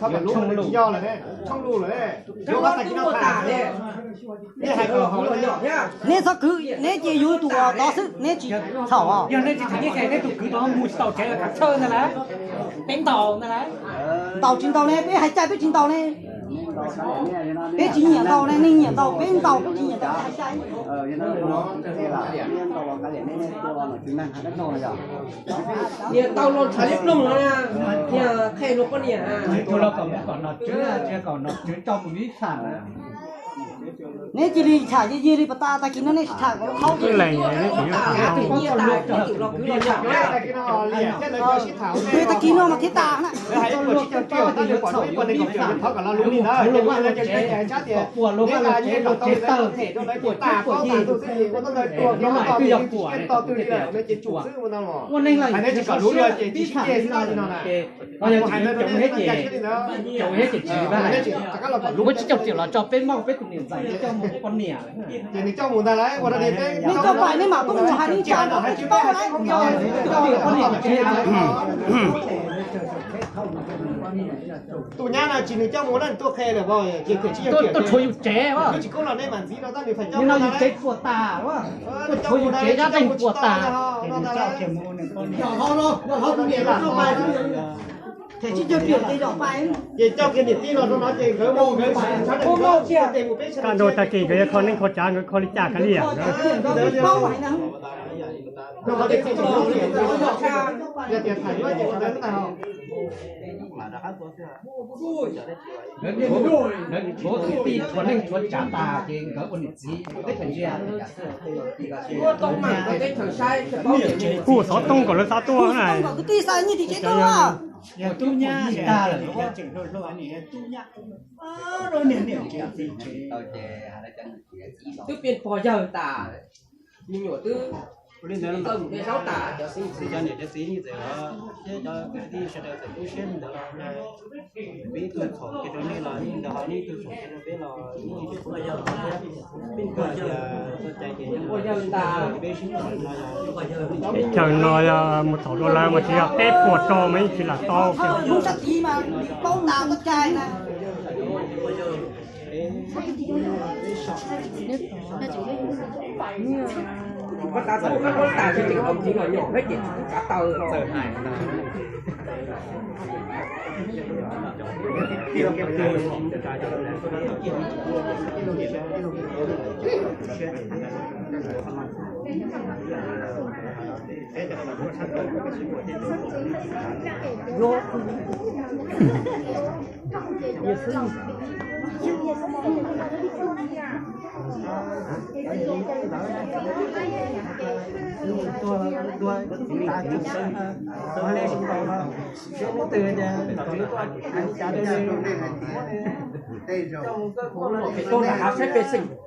kab thov kom lub no tsis yog lawm ne, tshooj lus lawm ne. Yuav ua tag kis no tham ne. Nej hais kom haum ne. Neb txhob khwv, neb ces yuav tus uas tod xwb, neb tsis txhaum. Yog nej tsis tham neb hais neb tus kwv tod mus tsis tau tsev los kav txhawj ntag lauj. Peb ntaus ntag lauj. Ntaus tsis ntaus ne, peb hais caij peb tsis ntaus ne. Peb tsis nyiam ntaus ne, nej nyiam ntaus, peb ntaus peb tsis nyiam ntaus, peb hais caij. Niam tau los ntshav liab ploog no, niam qhia luag poj niam. Tus los kom mus kom nom tswv, kom nom tswv tso mus ib tham na. Neb cia li tham yig yig li pas tas, tag kis no nej tsis tham kom qhaub. Tag kis no mas thiaj tas na. Ua neeg lawm tsis kom lub ces tib tham no ces caum thiab ces tsis, muab tsib caug triệu los tso peb Hmoob peb tus niam ntxawm coj mus ua poj niam. Nws coj mus ntag lauj, ua rau nws coj pais, neb mam tuaj mus hais nws tso, nws tsis paub lauj. Tus nyab no tsis nws coj mus na, nws tuaj qhia lawm, ces tuaj tshuav yus tsev, tsis kub los nej mam ntxiv rau tab nws fais coj no yus tsev puas tas, tuaj tshuav yus tsev dab tseeg puas tas. Ces coj kiag niam tij no rau no ces nkawd mus nkawd, kaj ntug tag kis nkawd yuav kho neej kho tsav, nkawd kho li cas kav liam. Lawv tshuav kwv tij tshuav neej tshuav tsav tas ces nkawd ua niam txiv teb chaws ntsia. Kuj xov tooj kom lawv xa tuaj na. Kwv tij xa nyiaj tim tsev tuaj. Yog tub nyab tsis tag lawm. Twb pib pog yawg tas, me nyuam twb Li ntawd, cov niam cov txiv txawm thiab cov kwv tij sawv daws txawm lub siab li ntawd los peb ib tug txhaum kiag rau nej los nej ntawd ho nej ib tug txhaum kiag rau peb los nej ib tug txhaum kiag rau peb thiab. Peb kawg tias txoj cai ces peb sib txhaum no yog peb chaw no yog mus txhaum dua lawm mas tsis yog peb puas tso mas yeej tsis lam tau. Hnub sab tid mas paub tas txoj cai na.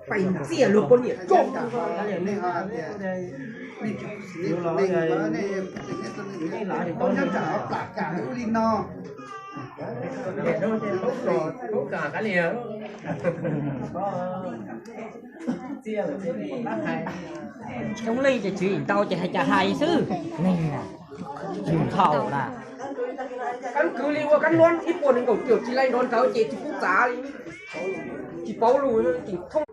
Pais ntxias luag poj niam tso. Coob leej ces tswv yim ntau ces hais cas hais xwb. Neeg na, tsis txhaum na. Kab kwv li ua kab luab ib puas nees nkaum tiam tsis laij nrov nrawv ces tsis pub txav li, tsis paub lus ces thoob.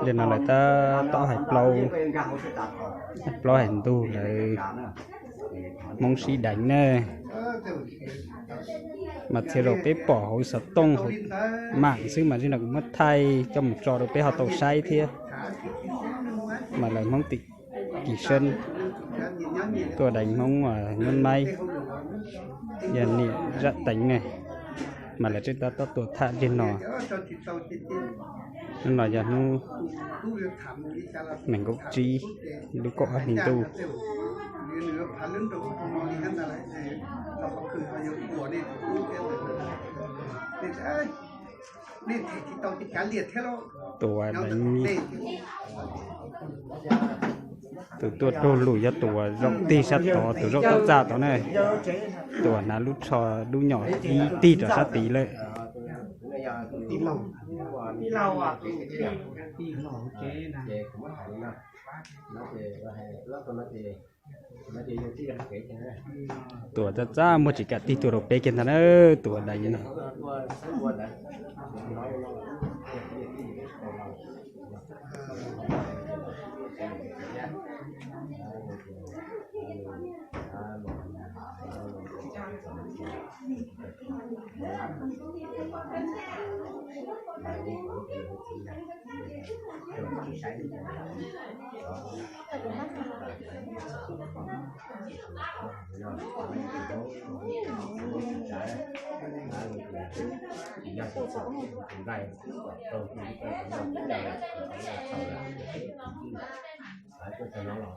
Li no lawv tab tom hais plaub, hais plaub hais ntug lawv Hmoob sib deev na. Mas txhia zaus peb pom hauv xov tooj hauv mam xwb mas zim no kuv muab thaij coj mus tso rau peb ho tau saib thiab. Mas lawv Hmoob tim Kim Seeb tuaj deev Hmoob Nyuab Maib, yog niam zaj teev ne, mas lawv tseem tab tom tua tham zim no. Hnub no yog hnub nees nkaum tsib lub kaum ob hli ntuj. Tus uas deev, tus tuaj raug lus yog tus uas zaum tig sab tod, tus zaum tub txaj tod na, tus uas hnav lub tsho dub nyom ib tig rau sab tid lawm. Tus uas txaj txaj muag tsis kam tig tuaj rau peb kiag ntag na, tus uas deev no. Ib tug txog los ib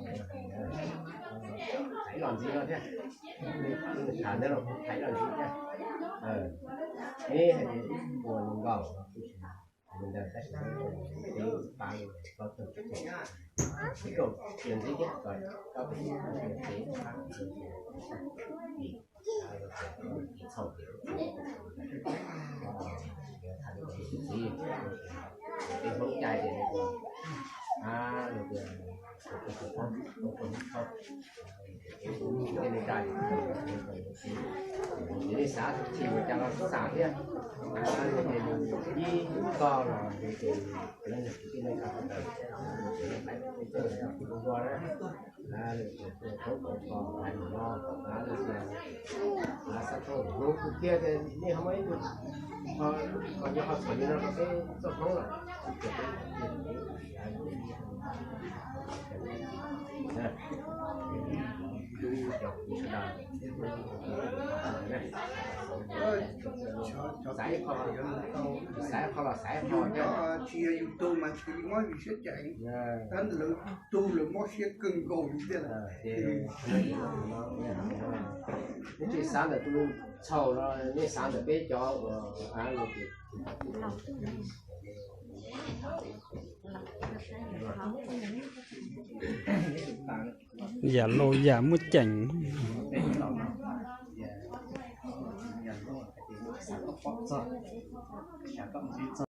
tug txog, hnub tiag tiag nej ho muaj ib tug, ho nyob ho txhom li no rau peb txoj hnub lawm. Xaiv qho, xaiv qho los xaiv qho thiab. Tsis yog yus tug mas tsis li mob yus siab cais, tab lawv tug lawv mob siab kawg nkaus li thiab lawm. Tsis xav ntawm tus txhaum no, nej xav ntawm peb cov uas av no ces yam laus yam muaj ceem.